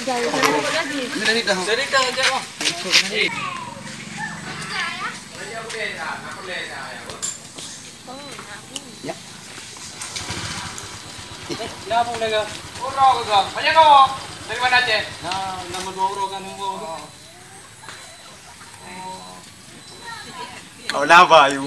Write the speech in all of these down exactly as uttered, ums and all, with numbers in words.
Jauh. Ini dari dah. Dari dah, dah. Ya. Eh, kenapa mereka? Orang ke? Banyak kau. Dari mana Aceh? Nah, nama dua orang kan, dua orang. Oh, kenapa, Ayu?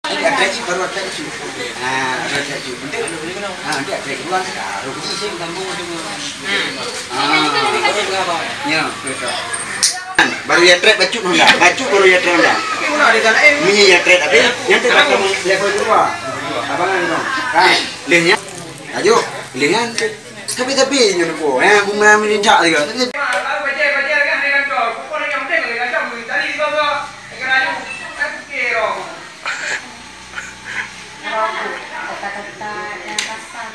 Nanti ada lagi, baru ada lagi. Nah, ada lagi. Nanti, nah, nanti ada lagi. Baru. Ah. Ya, betul. Baru ya trap bacut honda. Bacut baru ya trap honda. Munyi ya trap tapi yang tu tak kamu level kedua. Abang kan dong. Kan? Lehnya. Ayo, lehnya. Tapi tapi nyoe ko. Eh, bunga melincak juga. Kata-kata yang kasar.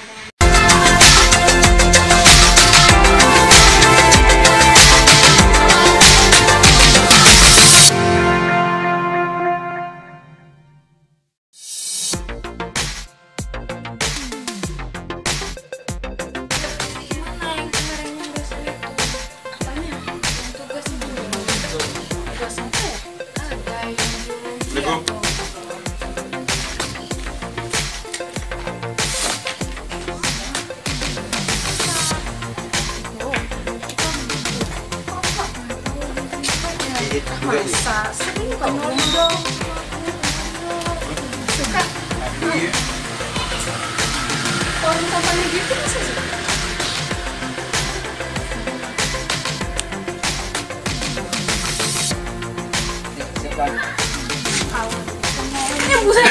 Gimana yang kemarin nugas itu? Apanya? Yang tugas itu? Tugas apa ya? Ada yang belum. Assalamualaikum. Masa sering kok ngomong. Suka. Orang tampaknya gitu masih suka. Eh, buset.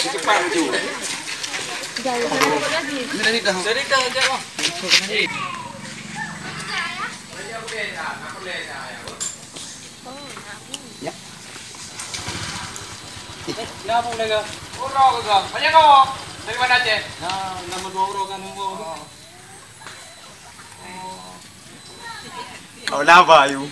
Cepat tu. Jauh. Ini dari dah. Dari dah, dah. Ya. Eh, kenapa mereka? Orang ke? Banyak kau. Dari mana Aceh? Nah, nama dua orang kan, dua orang. Oh. Oh, kenapa, Ayu?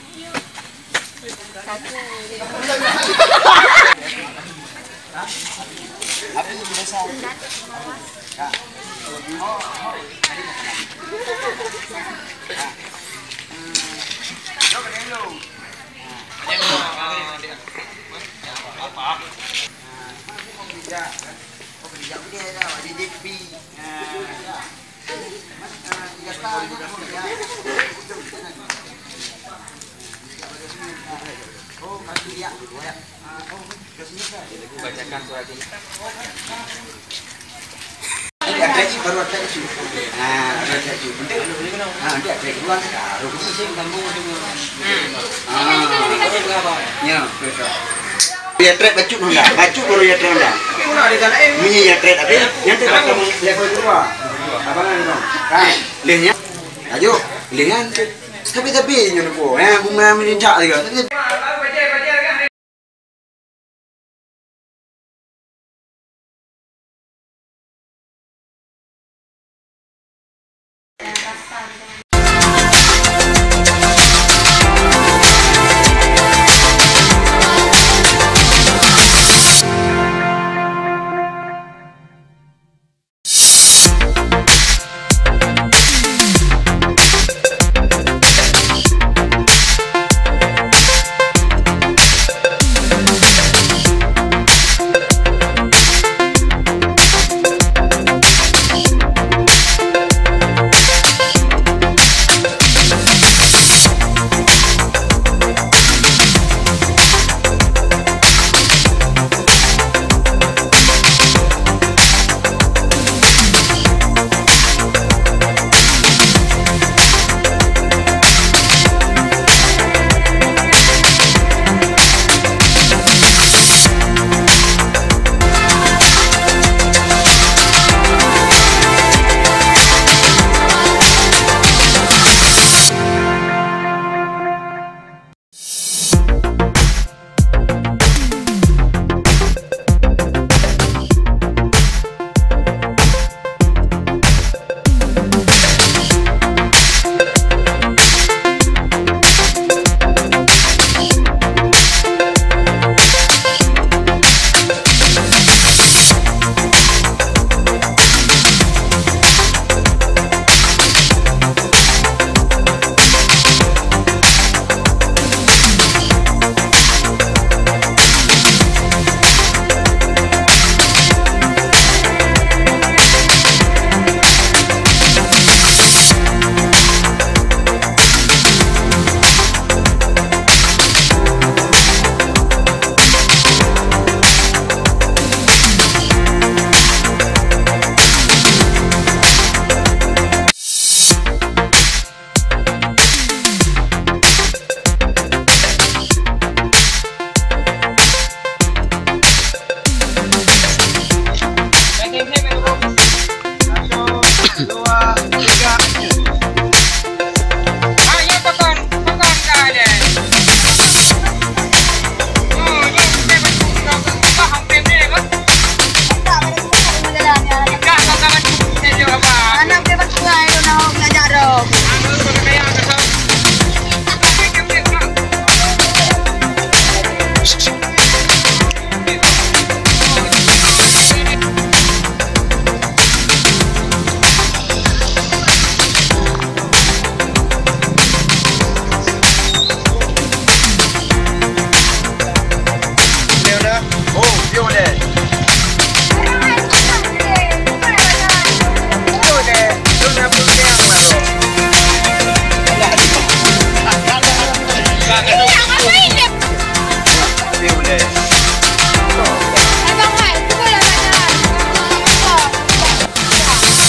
Bacakan surat ini. Atrek baru atrek tu. Ha, atrek tu. Penting. Ha, dia atrek dua. Baru tu. Ha. Ya, betul. Dia atrek bacut Honda. Bacut baru dia atrek Honda. Mini dia atrek tapi yang tu tak kamu level dua. Abang ni dong. Kan? Lehnya. Ayo, lehnya. Tapi tapi nyoe ko. Eh, bunga mini cak juga.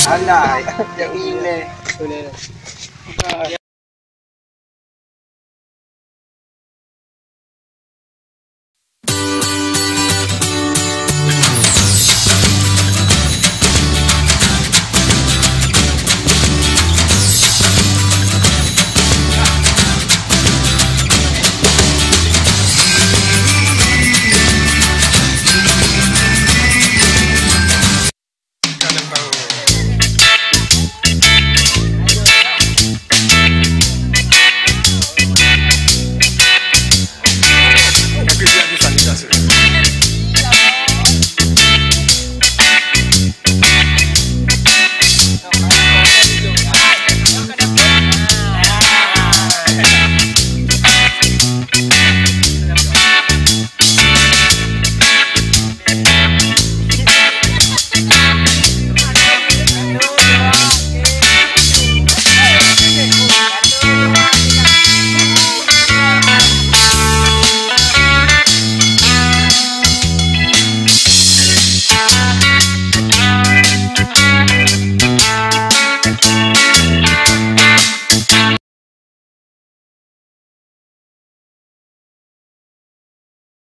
Alah, jadi ni.